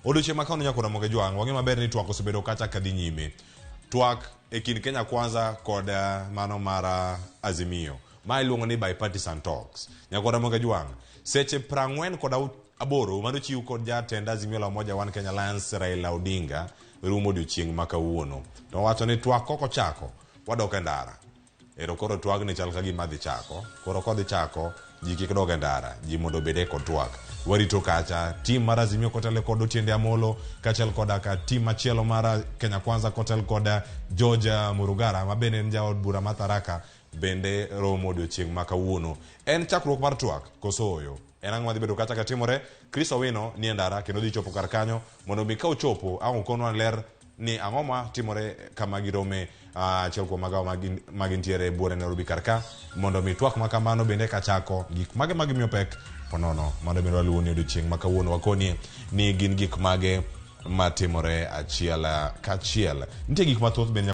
Odiochieng' ma kawuono nyakora Moge Jwang', wang'eyo maber ni twak osebedo kacha kadhi nyime. Twak e kind Kenya Kwanza kod mano mar Azimio. Ma iluongo ni bipartisan talks. Nyakwara Moge Jwang', seche prang'wen kod aboro manochiw kod jatend Azimio la Umoja One Kenya Alliance Raila Odinga rumo odiochieng' ma kawuono. To owacho ni twak kok ochako, wadok e ndara. Ero koro twagni chal ka gima dhi chako. Koro kodhi chako, ji kik dog e ndara, ji mondo obed e kod twak. Warito kacha, tim mar Azimio kotel kod Otiende Amolo, kaachiel koda ka tim machielo mar Kenya Kwanza kotel kod George Murugara, ma bende en jaod bura ma Tharaka, bende romo odiochieng' ma kawuono. En chakruok mar twak, koso ooyo? En ang'o madhi bedo kacha katimore? Chris Owino nie ndara kendo dhi chopo kar kanyo mondo mi ka ochopo ang' okonwa ler ni ang'o ma timore kama girome achiel kuom magawo ma gintiere e buore Nairobi kar ka mondo mi twak ma kamano bende kachako gik mage ma gimiyo pek ponono mano bende waluwo ni odiochieng' ma kawuono wakonie ni gin gik mage matimore achiel kachiel nitie gik mathoth bende.